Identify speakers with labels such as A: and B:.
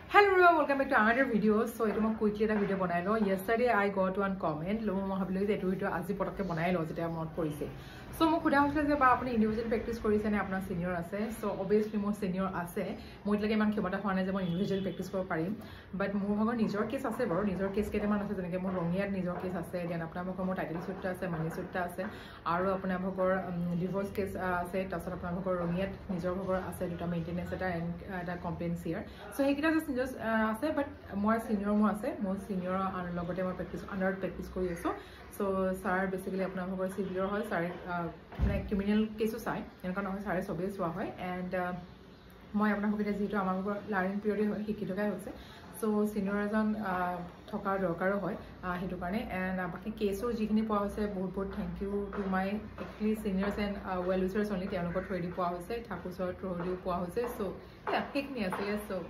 A: Hello, welcome back to another video. So এইটো মই quickly এটা ভিডিঅ' বনাই লওঁ। Yesterday I got one comment. মই ভাবিলোঁ যে এইটো ভিডিঅ' আজি পটককৈ বনাই লওঁ যেতিয়া মনত পৰিছে। চ' মোক সোধা হৈছিলে যে বা আপুনি ইণ্ডিভিজুৱেল প্ৰেক্টিছ কৰিছে নে আপোনাৰ ছিনিয়ৰ আছে? চ' অভিয়াছলি মোৰ ছিনিয়ৰ আছে। মোৰ এতিয়ালৈকে ইমান ক্ষমতা হোৱা নাই যে মই ইণ্ডিভিজুৱেল প্ৰেক্টিছ কৰিব পাৰিম, বাট মোৰ ভাগৰ নিজৰ কেছ আছে বাৰু। নিজৰ কেছ কেইটামান আছে, যেনেকৈ মোৰ ৰঙিয়াত নিজৰ কেছ আছে, then আপোনাৰ ভাগৰ মোৰ টাইটেল চুট এটা আছে, মানি চুট এটা আছে, আৰু আপোনাৰ ভাগৰ ডিভ'ৰ্চ কেছ আছে। তাৰপিছত আপোনাৰ ভাগৰ ৰঙিয়াত নিজৰ ভাগৰ আছে দুটা, মেইনটেনেঞ্চ এটা এণ্ড এটা কমপ্লেইন চিয়াৰ। চ' সেইকেইটা জাষ্ট নিজৰ আছে, বাট মই ছিনিয়ৰ মোৰ আছে। মোৰ ছিনিয়ৰৰ লগতে মই প্ৰেক্টিছ আণ্ডাৰত প্ৰেক্টিছ কৰি আছোঁ। চ' ছাৰ বেচিকেলি আপোনাৰ ভাগৰ চিভিলৰ হয়। ছাৰে মানে ক্ৰিমিনেল কেছো চায়, এনেকুৱা নহয়, ছাৰে চবেই চোৱা হয়। এণ্ড মই আপোনাৰ এতিয়া যিহেতু আমাৰ ভাগৰ লাৰ্ণিং পিৰিয়ডেই হয়, শিকি থকাই হৈছে, চ' ছিনিয়ৰ এজন থকাৰ দৰকাৰো হয় সেইটো কাৰণে। এণ্ড বাকী কেছো যিখিনি পোৱা হৈছে, বহুত বহুত thank you to my actually seniors and well wishers only. তেওঁলোকৰ থ্ৰুৱেদি পোৱা হৈছে, ঠাকুৰ ছাৰৰ থ্ৰুৱেদিও পোৱা হৈছে। চ' সেইখিনি আছিলে। চ'